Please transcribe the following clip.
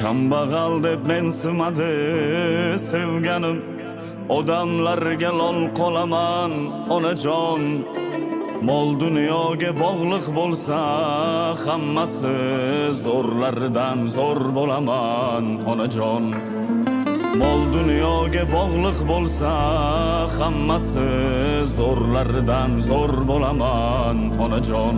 Kambag'al deb mensimadi sevganim. Odamlarga lol qolaman, onajon. Mol dunyoga bog'liq bo'lsa hammasi, zo'rlardan zo'r bo'laman, onajon. Mol dunyoga bog'liq bo'lsa hammasi, zo'rlardan zo'r bo'laman, onajon.